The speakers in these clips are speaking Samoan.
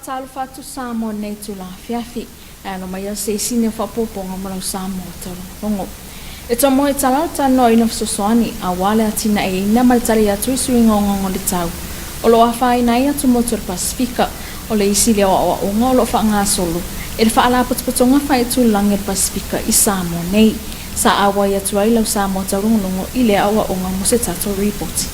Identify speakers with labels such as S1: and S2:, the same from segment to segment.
S1: faatalofa atu Samoa i lenei itula afiafi. E alo mai au se isi neo faaopoopoga mo lau Samoa taulogologo. E tomo i tala o le talanoaina o fesoasoani aua le atinaeina ma le tali atu i suiga ogaoga o le tau o lo o afaina ai atumotu o le Pasefika. O le isi lea o aoaoga o lo o faagasolo e le Faalapotopotoga Faaitulagi o le Pasefika i Samoa nei. Sa auai atu ai lau Samoa taulogologo i lea aoaoga mo se tatou ripoti.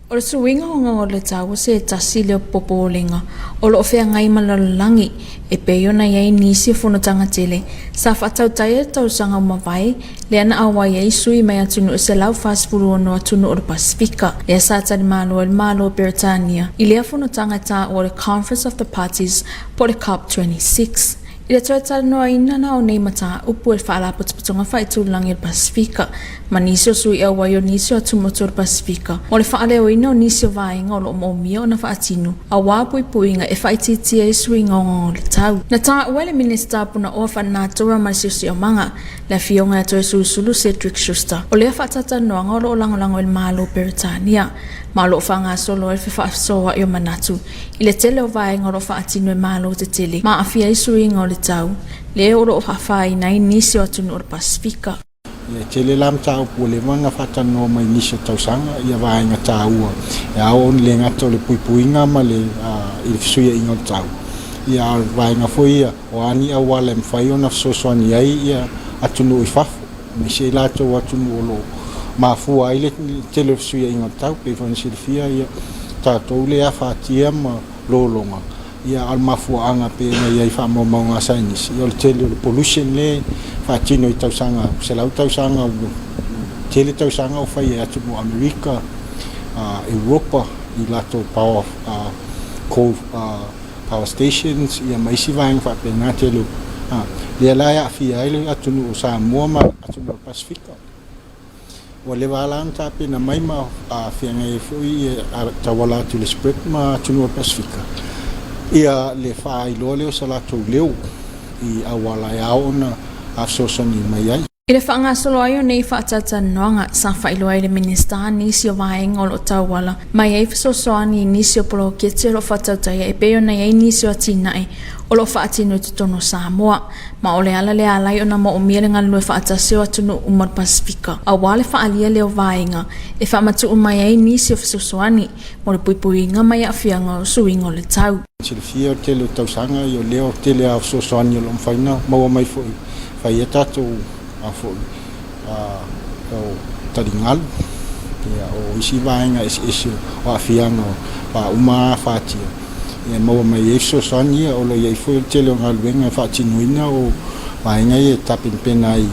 S1: O le suiga ogaoga o le tau o se tasi lea o popolega o lo o feagai ma le lalolagi e pei ona i ai nisi o fonotaga tele sa faatautaia i le tausaga ua mavae lea na auai ai sui mai atunuu e 146 atunuu o le Pasefika lea sa talimalo ai le Malo o Peretania i lea fonotaga e taua o le Conference of the Parties po o le COP26. I le toe talanoaina la o nei mataupu e le Faalapotopotoga Faaitulagi o le Pasefika ma nisi o sui auai o nisi o atumotu o le Pasefika mo le faaleoina o nisi o vaega o lo o moomia ona faatino aua puipuiga e faaitiitia ai suiga ogaoga o le tau. Na taua e le Minisita Punaoa Faalenatura ma le Siosiomaga, le Afioga ia Toesulusulu Cedric Schuster, o lea faatatalanoaga o lo o lagolago e le Malo o Peretania ma o lo o faagasolo ai le fefaasoaai o manatu i le tele o vaega o lo o faatino e Malo tetele ma aafia ai suiga o le tau, lea o lo o afaina ai nisi o atunuu o le Pasefika.
S2: E tele la mataupu ua leva ona faatalanoa mai nisi o tausaga ia vaega taua e ao ona le gata o le puipuiga ma le i le fesuiaiga o le tau, ia a o le vaega foi ia o a ni auala e mafai ona fesoasoani ai ia atunuu i fafo aemaise i latou atunuu o lo o mafua ai le tele o fesuiaiga o le tau. E pei foi ona silafia ia tatou lea e afatia ma lologa, Ia, a o le mafuaaga pei ona i ai i faamaumauga a saienisi, ia o le tele o le pollution lea e faatino i tausaga, 100 tausaga, ua tele tausaga o fai e atunuu o Amerika, Europa i latou power, coal power stations ia ma isi vaega faapena tele o, lea la e aafia ai le atunuu o Samoa ma atunuu o le Pasefika. Ua leva lava la ona tapena mai ma feagai ai foi tauala atu i le spread ma atunuu o le Pasefika ia le faailoa lea o se latou leo i auala e ao ona fesoasoani mai ai.
S1: I le faagasolo ai o nei faatalatalanoaga, sa faailoa ai le Minisita nisi o vaega o lo o tauala mai ai fesoasoani i nisi o poloketi o lo o faatautaia e pei ona i ai nisi o atinae o lo o faatino i totonu o Samoa. Ma o le ala lea ala ai ona moomia le galulue faatasi o atunuu uma o le Pasefika aua le faaalia lea o vaega e faamatuu mai ai nisi o fesoasoani mo le puipuiga mai aafiaga o suiga o le tau.
S2: Silafia o le tele o tausaga o lea o tele lava o fesoasoani o lo o mafai ona maua mai foi e fai ai tatou a foi o taligalu o isi vaega eseese o aafiaga o vaa uma afatia e maua mai ai fesoasoani ia. O lo o i ai foi le tele o galuega e faatinoina o vaega ia e tapenapena ai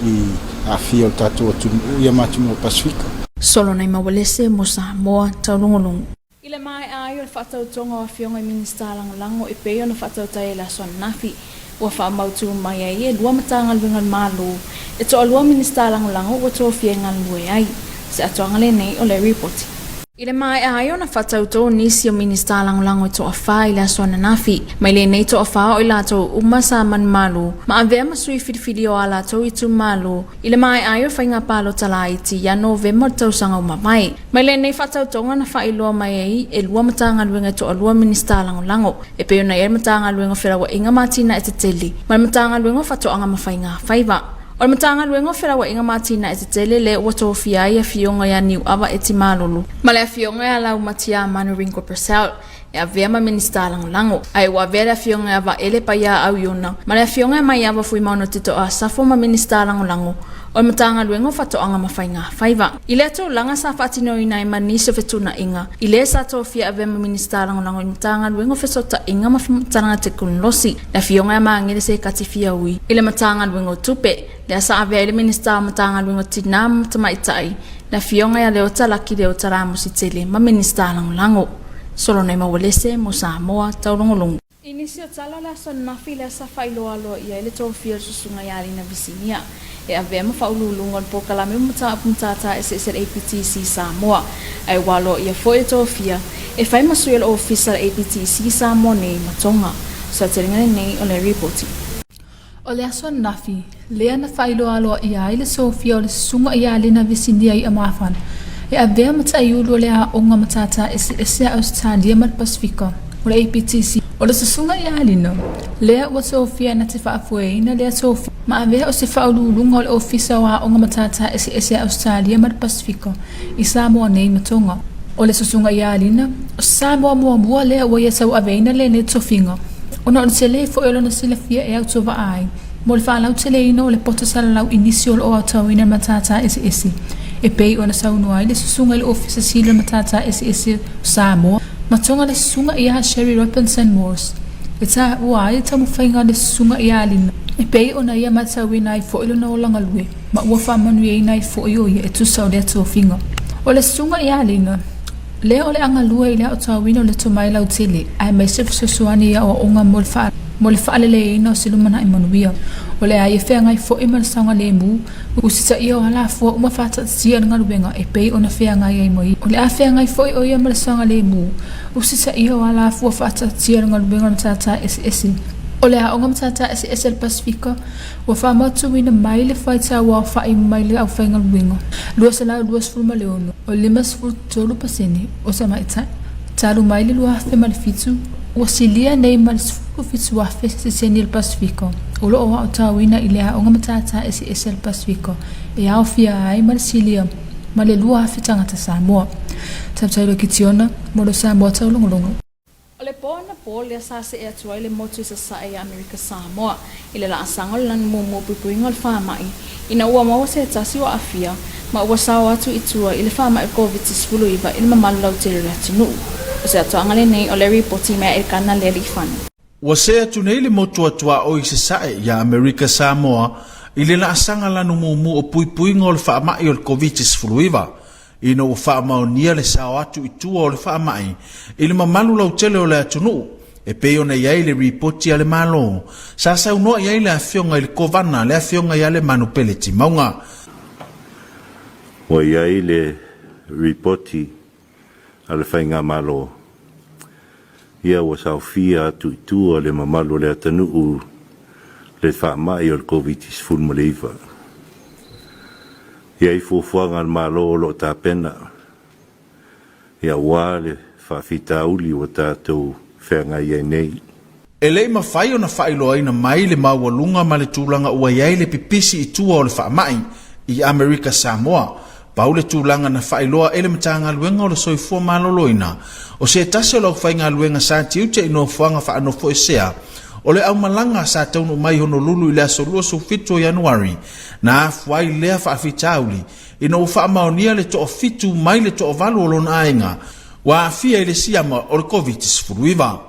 S2: i aafia o le tatou atunuu ia ma atunuu o le Pasefika.
S1: Solo nai Maualese mo Samoa Taulogologo. I le maea ai o le faatautoga o Afioga i Minisita Lagolago e pei ona faatautai ai le aso ananafi, ua faamautu mai ai e lua Matagaluega a le Malo e toalua Minisita Lagolago ua tofia e galulue ai. Se atoaga lenei o le Ripoti. I le maea ai ona faatauto nisi o Minisita Lagolago e toafa i le aso ananafi, mai lenei toafa o i latou uma sa manumalo ma avea ma sui filifili o a latou itumalo i le maea ai o faiga palota laiti ia Novema o le tausaga ua mavae. Mai lenei faatautoga na faailoa mai ai e lua Matagaluega e toalua Minisita Lagolago e pei ona i ai le Matagaluega o Felauaiga ma Atinae Tetele ma le Matagaluega o Faatoaga ma Faiga Faiva. O le Matagaluega o Felauaiga ma Atinae Tetele lea ua tofia ai Afioga ia Niuava Eti Malolo ma le Afioga ia Laumatia Manu Ringo Purcell e avea ma Minisita Lagolago, ae ua avea le Afioga ia Vaele Paiaau Iona ma le Afioga ia Maiava Fuimaono Tito Asafo ma Minisita Lagolago o le Matagaluega o Faatoaga ma Faiga Faiva. I lea tulaga sa faatinoina ai ma nisi o fetuunaiga i le sa tofia avea ma Minisita Lagolago i le Matagaluega o Fesootaiga ma Faamatalaga Tekonolosi, le Afioga ia Magele Sekati Fiaui i le Matagaluega o Tupe, lea sa avea ai le Minisita o Matagaluega o Tinā ma Tamaitai, le Afioga ia Leota Laki Leota Ramositele ma Minisita Lagolago. Solonai Maualese mo Samoa Taulogologo. I nisi o tala o le aso ananafi lea sa faailoa aloaia ai le tofia o le Susuga ia Alina Visinia e avea ma faauluuluga o le polokalame o mataupu matata eseese a le APTC Samoa, ae ua aloaia foi le tofia e fai ma sui o le Ofisa a le APTC Samoa nei ma Tonga. O se aotelega lenei o le Ripoti.
S3: O le aso ananafi, lea na faailoa aloaia ai le sofia o le Susuga ia Alina Visinia i Amafana, e avea ma taiulu o le Aoga Matata Eseese a Ausetalia ma le Pasefika. O le APTC, o le Susuga ia Lino, lea ua sofia na te faafoeina lea tofiga ma avea o se faauluuluga o le Ofisa o Aoga Matata Eseese a Ausetalia ma le Pasefika i Samoa nei ma Tonga. O le Susuga ia Lina, o se Samoa muamua lea ua ia tauaveina lenei tofiga, ona o le tele foi o lona silafia e autovaa ai mo le faalauteleina o le poto salalau i nisi o lo o aotauina le matata eseese e pei ona saunoa ai le Susuga i le Ofisa Sili o le Matata Eseese o Samoa ma Tonga le Susuga ia Sherry Robinson Morse e taua ai le taumafaiga a le Susuga ia Lina e pei ona ia matauina ai foi lona ola galue ma ua faamanuiaina ai foi o ia e tusa o lea tofiga. O le Susuga ia Lina lea o le a galue i le aotauina o le tomai lautele aemaise fesoasoani i aoaoga mo le mo le faaleleiina o se lumanai manuia. O le a ia feagai foi ma le saogalemu, usitaia o alafua uma faataatitia i le galuega e pei ona feagai ai ma ia. O le a feagai foi o ia ma le saogalemu, usitaia o alafua faataatitia i le galuega o matata eseese. O le Aoga Matata Eseese a le Pasefika ua faamautuina mai le faitau aofa'i mai le aufaigaluega 226, o le 53 pasene o tamaitai. Talu mai le 2007, ua silia nei ma le 17,000 siseni o le Pasefika o lo o aotauina i le Aoga Matata Eseese a le Pasefika e aofia ai ma le silia ma le 2,000 tagata Samoa. Tautailoa Kitiona mo le Samoa Taulogologo.
S1: O le po anapo lea sa see atu ai le motu i Sasae ia Amerika Samoa i le laasaga o le lanu muamua puipuiga o le faamai ina ua maua se tasi ua aafia ma ua sao atu i tua i le faamai o le Koviti-19 i le mamalu lautele o le atunuu. O se atoaga lenei o le ripoti mai a Elkana Lealiifano.
S4: Ua see atu nei le motu a tuaoi i Sasae ia Amerika Samoa i le laasaga lanu mumu o puipuiga o le faamai o le Koviti-19 ina ua faamaonia le sao atu i tua o le faamai i le mamalu lautele o le atunuu e pei ona i ai le ripoti a le Malo sa saunoa i ai le Afioga i le Kovana le Afioga ia Lemanu Peleti Mauga.
S5: Ua i ai le ripoti a le Faigamalo, ia ua saofia atu i tua le mamalu o le atanuu le faamai o le Koviti-19. I ai fuafuaga a le Malo o lo o tapena, ia aua le faafitauli ua tatou feagai ai nei.
S4: E le i mafai ona faailoaina mai le maualuga ma le tulaga ua i ai le pipisi i tua o le faamai i Amerika Samoa. Pau le tulaga na faailoa e le Matagaluega o le Soifua Maloloina, o se tasi o le aufaigaluega sa tiute i nofoaga faanofoesea o le aumalaga sa taunuu mai i Honolulu i le aso 27 o Ianuari, na afua ai lea faafitauli ina ua faamaonia le toafitu mai le toavalu o lona aiga ua aafia i le siama o le Koviti-19.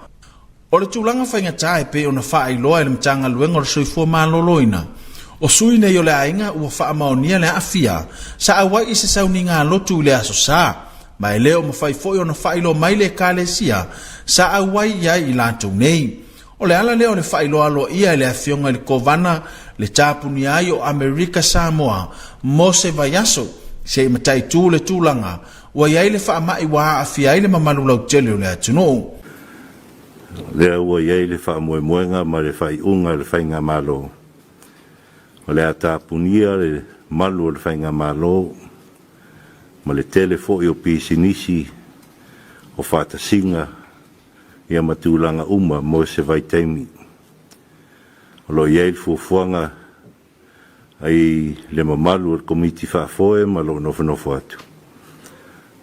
S4: O le tulaga faigata e pei ona faailoa e le Matagaluega o le Soifua Maloloina, o sui nei o le aiga ua faamaonia le aafia sa auai i se sauniga lotu i le Aso Sa, ma e le o mafai foi ona faailoa mai le Ekalesia sa auai i ai i latou nei. O le ala lea o le faailoa aloaia e le Afioga i le Kovana le tapunia ai o Amerika Samoa mo se vaiaso se i mataitu le tulaga ua i ai le faamai ua aafia ai le mamalu lautele o le atunuu.
S5: Lea ua i ai le faamoemoega ma le faaiuga a le Faigamalo, o le a tapunia le malu o le Faigamalo ma le tele foi o pisinisi, o faatasiga ia ma tulaga uma mo se vaitaimi. O lo o i ai le fuafuaga i le mamalu o le Komiti Faafoe ma lou nofonofo atu.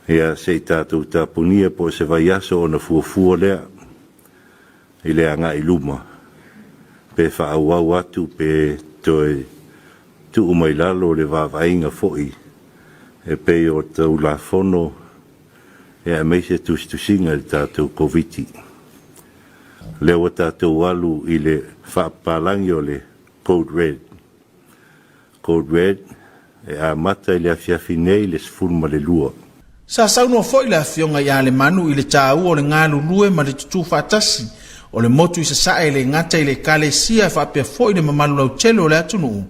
S5: Ia, se i tatou tapunia po o se vaiaso ona fuafua lea i le agai i luma, pe faaauau atu pe toe tuu mai lalo le vaavaaiga foi e pei o Tulafono aemaise tusitusiga i le tatou Koviti. Lea ua tatou alu i le faapapalagi o le Code Red. Code Red e amata i le afiafi nei le 12.
S4: Sa saunoa foi le Afioga ia Lemanu i le taua o le galulue ma le tutū faatasi o le motu i Sasae e le gata i le Ekalesia e faapea foi le mamalu lautele o le atunuu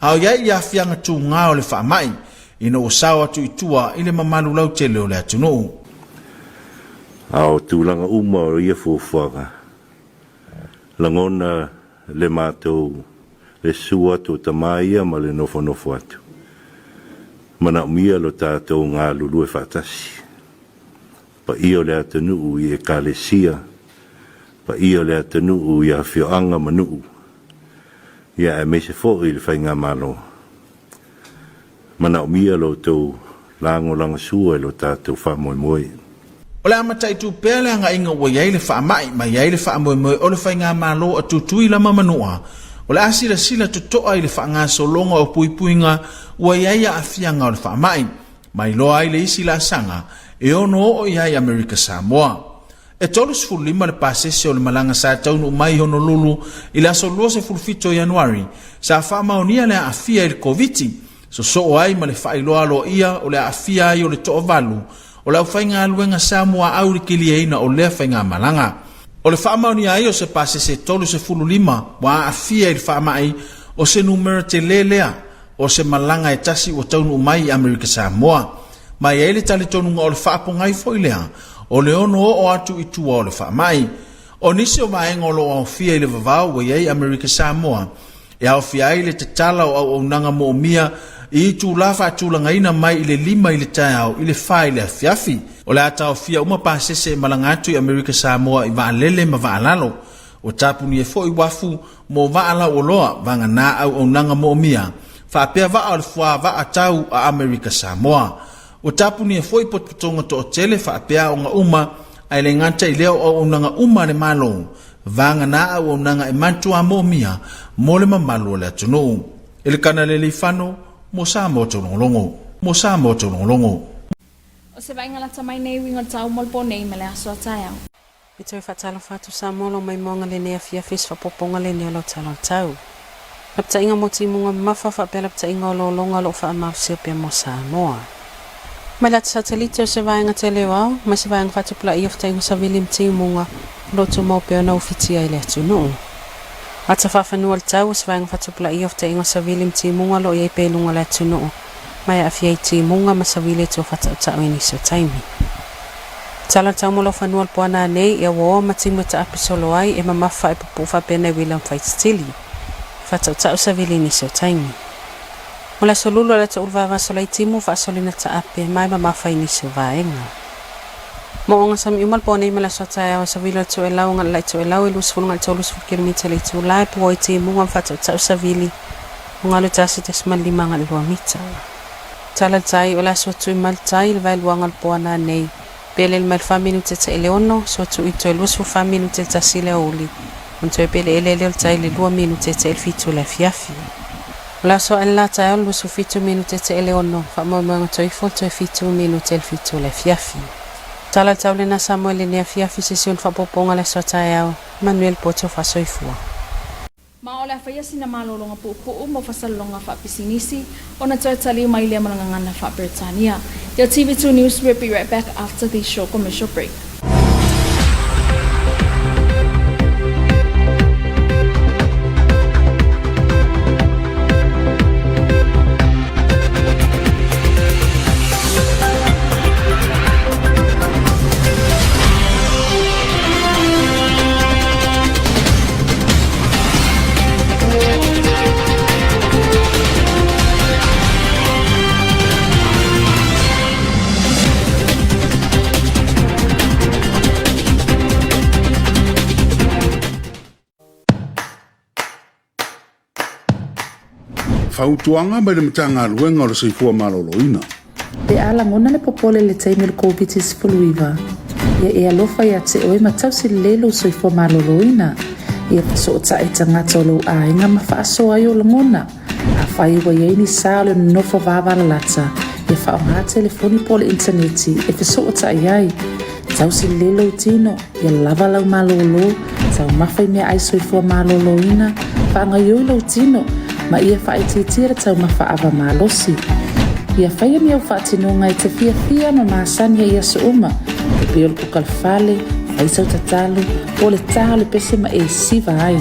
S4: a o i ai i aafiaga tuga o le faamai ina ua sao atu i tua i le mamalu lautele o le atunuu.
S5: A o tulaga uma o ia fuafuaga, lagona le matou le susu atu o tama ia ma le nofonofo atu. Manaomia lo tatou galulue faatasi. Paia o le atunuu i Ekalesia. paia o le atunuu i afioaga ma nuu, ia aemaise foi le faigamalo. Manaomia lo outou lagolagosua i lo tatou faamoemoe.
S4: O le a mataitu pea le agaiga ua i ai le faamai ma i ai le faamoemoe o le faigamalo a Tutuila ma Manua, o le a silasila totoa i le faagasologa o puipuiga ua i ai aafiaga o le faamai, ma iloa ai le isi laasaga e ono oo i ai Amerika Samoa. E 35 le pasese o le malaga sa taunuu mai i Honolulu i le aso 27 o Ianuari, sa faamaonia le aafia i le Koviti, sosoo ai ma le faailoa aloaia o le aafia ai o le toavalu o le aufaigaluega Samoa au i le kiliaina o lea faigamalaga. O le faamaonia ai o se pasese 35 ua aafia i le faamai o se numera tele lea o se malaga e tasi ua taunuu mai i Amerika Samoa. Ma e i ai le talitonuga o le faapogai foi lea o le ono oo atu i tua o le faamai. O nisi o vaega o lo o aofia i le vavao ua i ai Amerika Samoa, e aofia ai le tatala o auaunaga moomia i itulā faatulagaina mai i le 5 i le taeao i le 4 i le afiafi. O le a taofia uma pasese e malaga atu i Amerika Samoa i vaalele ma vaalalo. Ua tapunia foi uafu mo vaa lauoloa, vagana auaunaga moomia, faapea vaa o le fuā vaa tau a Amerika Samoa. Ua tapunia foi potopotoga toatele faapea aoga uma, ae le gata i lea o auaunaga uma a le Malo, vagana auaunaga e matuā moomia mo le mamalu o le atunuu. Elekana Leleiifano, mo Samoa Taulogologo. Mo Samoa Taulogologo.
S1: O se vaaiga lata mai nei uiga o le tau mo le po nei ma le aso a taeao.
S6: E toe faatalofa atu Samoa lau maimoaga lenei afiafi i se faapopoga lenei o lau tala o le tau. Lapataiga mo timuga mamafa faapea lapataiga o lologa o lo o faamalosia pea mo Samoa. Mai le ata satelite o se vaega tele o ao, mai se vaega faatupulaia o fetaiga savili ma timuga o lo o tumau pea ona ufitia i le atunuu. Ata faafanua le tau o se vaega faatupulaia o fetaiga savili ma timuga o lo o i ai pea i luga o le atunuu ma e aafia ai timuga ma savili e tua faatautau i nisi o taimi. Tala tau mo lau fanua le poana nei, ia ua oa ma timu e taape solo ai, e mamafa e pupuu faapea nai uila ma faititili. E faatautau savili i nisi o taimi. Mo le aso lulu o le ata ulu vavaso lai timu faasolina taape, ma e mamafa i nisi o vaega. Mooga sami uma le poa nei ma le aso a taeao e savili o le toelau agai le lai toelau e 20 agai le 30 kilomita le itula e pua ai timuga ma faatautau savili o 81.5 agai le 2 mita. Tala le tai, o le a suatui mai le tai i le vaeluaga o le poana nei. Pele le mai le fa minute te i le ono, suatui toe 24 minute le tasi i le aoauli, ona toe peleele lea o le tai i le lua minute te i le fitu o le afiafi. O le aso ae le la taeao le 27 minute te i le ono, faamoemoega toe ifo le toe fitu minute i le fitu o le afiafi. Tala le tau lena Samoa i lenei afiafi se isi o ni faaopoopoga le aso a taeao. Manuia le po tofa soifua.
S1: Ma o le a faia sina malologa puupuu mo fasalologa faapisinisi ona toe taliu mai lea ma le gagana faa-Peretania. Your TV2 News will be right back after this short commercial break.
S7: Fautuaga mai le Matagaluega o le Soifua Maloloina.
S3: Pe a lagona le popole i le taimi o le Koviti-19, ia e alofa ia te oe ma tausi lelei lou soifua maloloina. Ia fesootai i tagata o lou aiga ma faasoa ai ou lagona. Afai ua i ai ni sa o le nonofo vavalalata, ia faaaoga telefoni po o le initaneti e fesootai ai. Tausi lelei lou tino, ia lava lau malōlō, taumafa i meaai soifua malōlōina, faagaioi lou tino, ma ia faaitiitia le taumafa ava malosi. Ia faia ni au faatinoga e te fiafia ma masani ai i aso uma, e pei o le kuka le fale, fai sau tatalo, po o le tā o le pese ma e siva ai.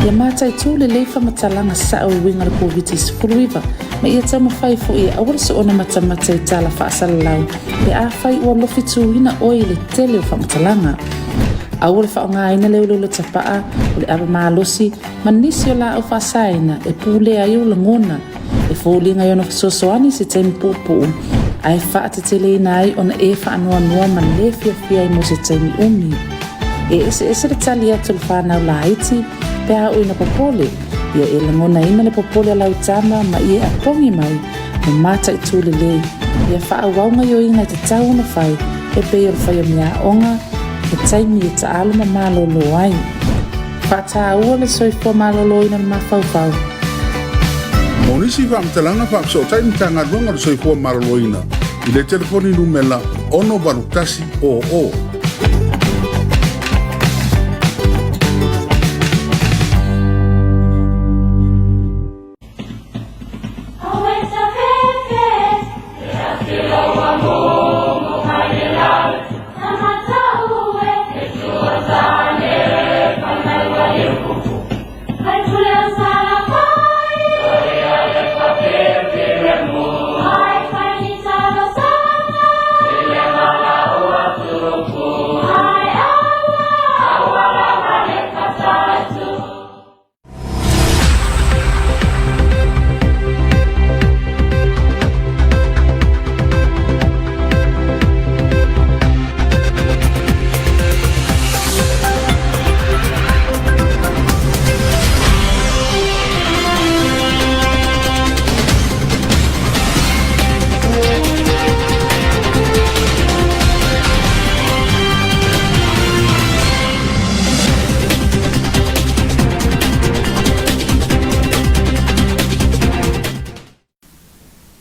S3: Ia mataitū lelei faamatalaga sao e uiga le Koviti-19, ma ia taumafai foi e aua le soona matamata i tala faasalalau pe afai ua lofituina oe i le tele o faamatalaga. Aua le faaaogaina le uleule tapaa, o le ava malosi, ma nisi o laau faasaina e pulea ai ou lagona, e foliga i ona fesoasoani i se taimi puupuu, ae faateteleina ai ona e faanoanoa ma le fiafia ai mo se taimi umi.
S8: E eseese le tali atu a le fanau laiti pe a oo ina popole, ia e lagonaina le popole a lau tama ma ia e apogi mai ma mataitu lelei ia faaauau gaioiga e tatau ona fai e pei o le fai o meaaoga, le taimi e taalo ma malolo ai. Faataua le soifua maloloina o le mafaufau.
S7: Mo nisi faamatalaga faafesootai Matagaluega o le Soifua Maloloina i le telefoni numela 681 00.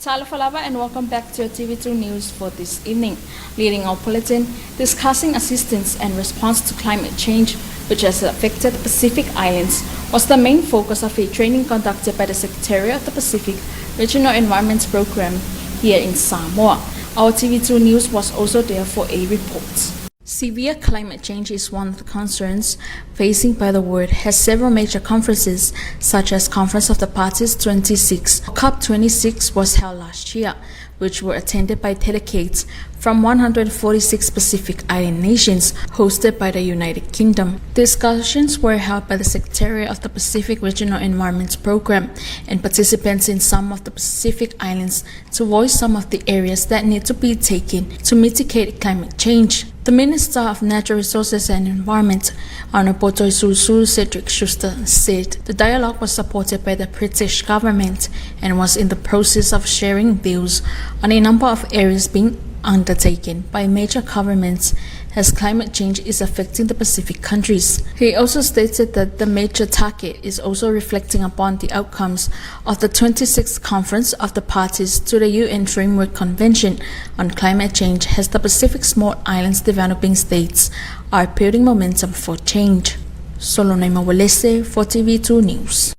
S1: Talofa lava and welcome back to your TV2 News for this evening. Leading our bulletin, discussing assistance and response to climate change, which has affected the Pacific Islands, was the main focus of a training conducted by the Secretariat of the Pacific Regional Environment Program here in Samoa. Our TV2 News was also there for a report. Severe climate change is one of the concerns facing by the world has several major conferences such as Conference of the Parties 26. COP26 was held last year, which were attended by delegates from 146 Pacific Island nations hosted by the United Kingdom. Discussions were held by the Secretariat of the Pacific Regional Environment Program and participants in some of the Pacific Islands to voice some of the areas that need to be taken to mitigate climate change. The Minister of Natural Resources and Environment, Honorable Toeolesulusulu Cedric Schuster, said the dialogue was supported by the British government and was in the process of sharing views on a number of areas being undertaken by major governments as climate change is affecting the Pacific countries. He also stated that the major target is also reflecting upon the outcomes of the 26th Conference of the Parties to the UN Framework Convention on Climate Change as the Pacific Small Islands Developing States are building momentum for change. Solonai Mawalese for TV2 News.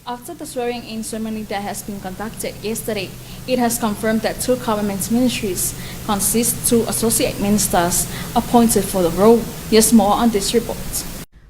S1: After the swearing-in ceremony that has been conducted yesterday, it has confirmed that two government ministries consist two associate ministers appointed for the role. Here's more on this report.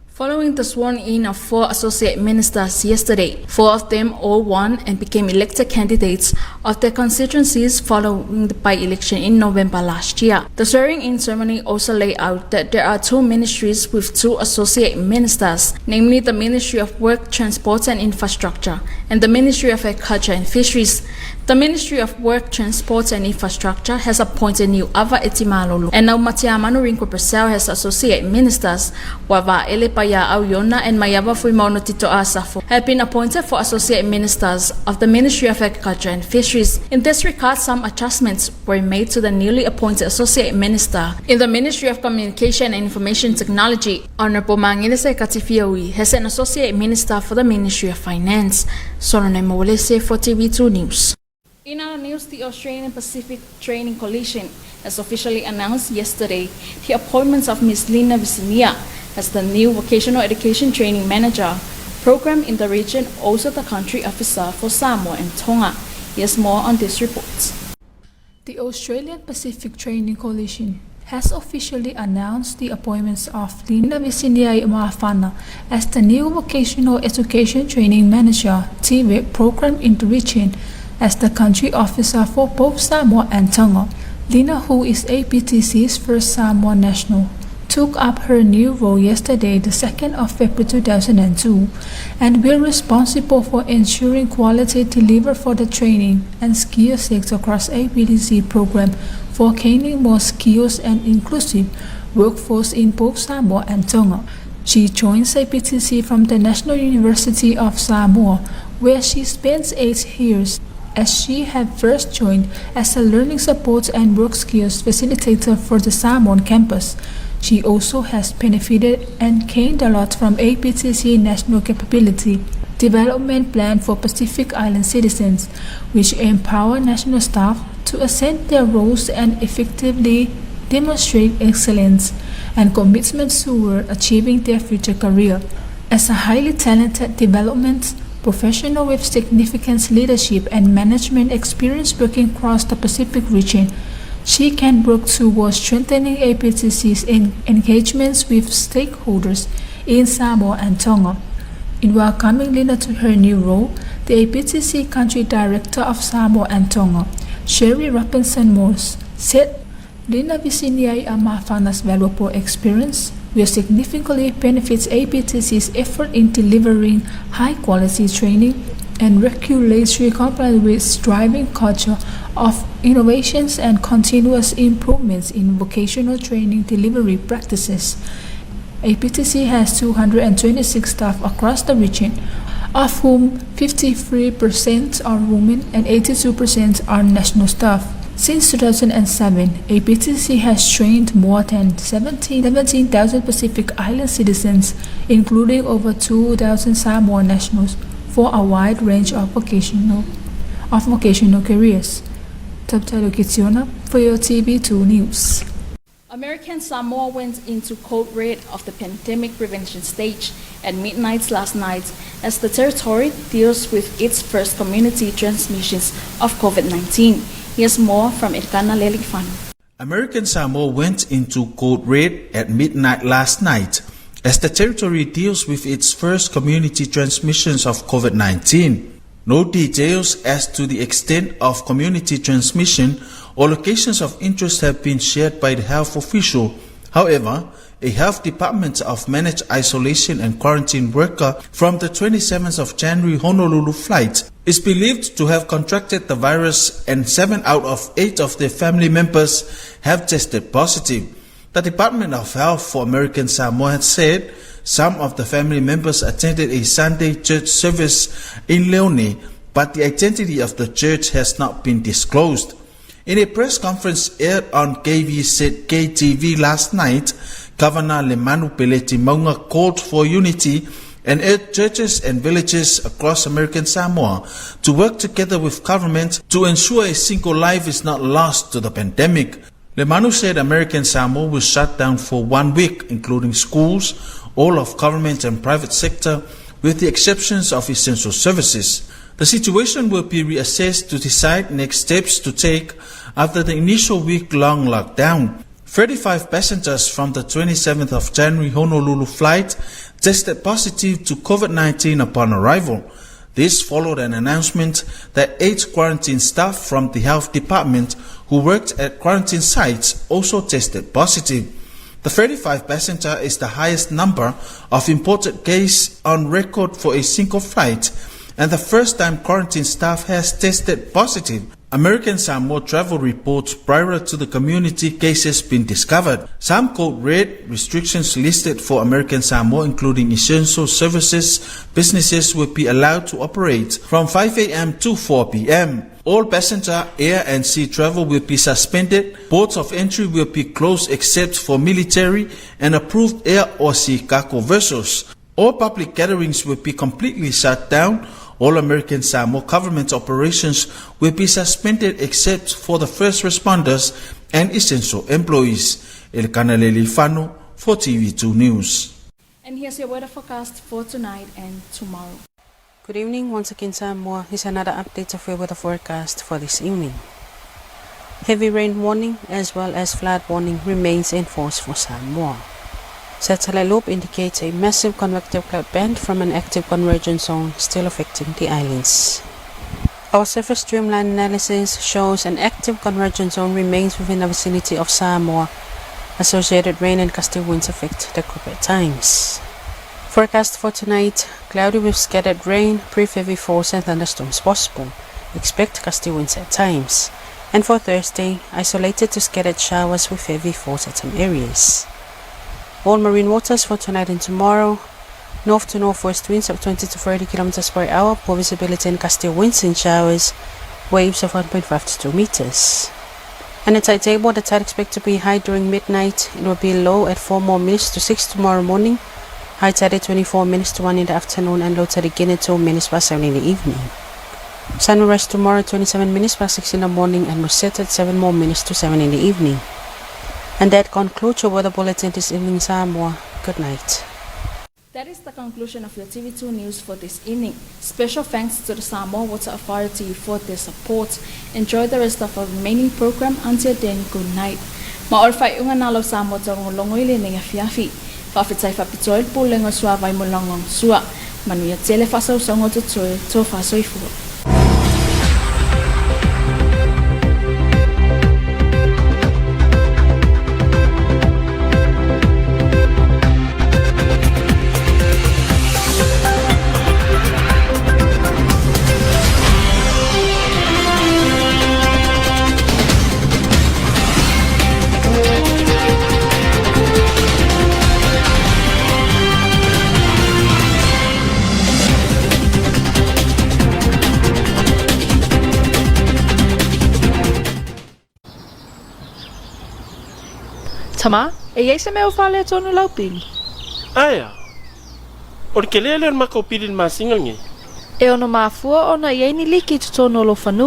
S1: Following the sworn-in of 4 associate ministers yesterday, 4 of them all won and became elected candidates of their constituencies following the by-election in November last year. The swearing-in ceremony also laid out that there are 2 ministries with 2 associate ministers, namely the Ministry of Work, Transport and Infrastructure and the Ministry of Agriculture and Fisheries. The Ministry of Work, Transport and Infrastructure has appointed Niuava Eti Malolo and Laumatiamanu Ringo Purcell as associate ministers, while Vaele Paia'au Iona and Maiava Fuimaono Tito Asafo have been appointed for associate ministers of the Ministry of Agriculture and Fisheries. In this regard, some adjustments were made to the newly appointed associate minister. In the Ministry of Communication and Information Technology, Honorable Magilese Katifioi has an associate minister for the Ministry of Finance. Solonai Mawalese for TV2 News. In other news, the Australian Pacific Training Coalition has officially announced yesterday the appointment of Ms. Lina Visinia as the new Vocational Education Training Manager program in the region, also the country officer for Samoa and Tonga. Here's more on this report.
S3: The Australian Pacific Training Coalition has officially announced the appointments of Lina Visinia Mafana as the new Vocational Education Training Manager TVET program in the region as the country officer for both Samoa and Tonga. Lina, who is APTC's first Samoa national, took up her new role yesterday, the 2nd of February 2002, and will be responsible for ensuring quality delivered for the training and skill sector across APTC program for gaining more skills and inclusive workforce in both Samoa and Tonga. She joins APTC from the National University of Samoa, where she spent 8 years as she had first joined as a learning support and work skills facilitator for the Samoan campus. She also has benefited and gained a lot from APTC National Capability Development Plan for Pacific Island Citizens, which empower national staff to ascend their roles and effectively demonstrate excellence and commitment toward achieving their future career. As a highly talented development professional with significant leadership and management experience working across the Pacific region, she can work towards strengthening APTC's engagements with stakeholders in Samoa and Tonga. In welcoming Lina to her new role, the APTC Country Director of Samoa and Tonga, Sherry Robinson Morse, said Lina Visinia Amafana's valuable experience will significantly benefit APTC's effort in delivering high-quality training and regulatory compliance with driving culture of innovations and continuous improvements in vocational training delivery practices. APTC has 226 staff across the region, of whom 53% are women and 82% are national staff. Since 2007, APTC has trained more than 17,000 Pacific Island citizens, including over 2,000 Samoan nationals, for a wide range of vocational careers. Subtitle Kitiona for your TV2 News.
S1: American Samoa went into code red of the pandemic prevention stage at midnight last night as the territory deals with its first community transmissions of COVID-19. Here's more from Elkana Lealifano.
S4: American Samoa went into code red at midnight last night as the territory deals with its first community transmissions of COVID 19. No details as to the extent of community transmission or locations of interest have been shared by the health official. However, a health department of managed isolation and quarantine worker from the 27th of January Honolulu flight is believed to have contracted the virus, and 7 out of 8 of their family members have tested positive. The Department of Health for American Samoa had said some of the family members attended a Sunday church service in Leone, but the identity of the church has not been disclosed. In a press conference aired on KVZ KTV last night, Governor Lemanu Peleti Mauga called for unity and urged churches and villages across American Samoa to work together with government to ensure a single life is not lost to the pandemic. Lemanu said American Samoa will shut down for one week, including schools, all of government and private sector, with the exceptions of essential services. The situation will be reassessed to decide next steps to take after the initial week-long lockdown. 35 passengers from the 27th of January Honolulu flight tested positive to COVID-19 upon arrival. This followed an announcement that eight quarantine staff from the health department who worked at quarantine sites also tested positive. The 35 passenger is the highest number of imported cases on record for a single flight and the first time quarantine staff has tested positive. American Samoa travel reports prior to the community cases being discovered. Some code red restrictions listed for American Samoa, including essential services, businesses will be allowed to operate from 5 a.m. to 4 p.m. All passenger, air and sea travel will be suspended. Ports of entry will be closed except for military and approved air or sea cargo vessels. All public gatherings will be completely shut down. All American Samoa government operations will be suspended except for the first responders and essential employees. Elkana Lealifano for TV2 News.
S1: And here's your weather forecast for tonight and tomorrow.
S6: Good evening once again, Samoa. Here's another update of your weather forecast for this evening. Heavy rain warning as well as flood warning remains in force for Samoa. Satellite loop indicates a massive convective cloud band from an active convergence zone still affecting the islands. Our surface streamline analysis shows an active convergence zone remains within the vicinity of Samoa. Associated rain and gusty winds affect the group at times. Forecast for tonight: cloudy with scattered rain, brief heavy falls and thunderstorms possible. Expect gusty winds at times. And for Thursday, isolated to scattered showers with heavy falls at some areas. All marine waters for tonight and tomorrow. North to northwest winds of 20 to 30 kilometers per hour, poor visibility and gusty winds and showers, waves of 1.5 to 2 meters. And the tide table, the tide expected to be high during midnight. It will be low at 4 more minutes to 6 tomorrow morning. High tide at 24 minutes to 1 in the afternoon and low tide again at 2 minutes past 7 in the evening. Sun will rise tomorrow at 27 minutes past 6 in the morning and will set at 7 more minutes to 7 in the evening. And that concludes your weather bulletin this evening, Samoa. Good night.
S1: That is the conclusion of your TV2 news for this evening. Special thanks to the Samoa Water Authority for their support. Enjoy the rest of our remaining program. Until then, good night. Ma o le faaiuga na lau Samoa taulogologo i lenei afiafi. Faafetai faapitoa i le Pulega o Suavai mo le lagolagosua. Manuia tele faasausauga o totoe, tofa soifua.
S9: Tama, e i ai se mea o faaletonu lau pili?
S10: Aea. O le kelē lea o le makou pili i le masina lenei.
S9: E ono mafua ona i ai ni liki i totonu o lou fanua.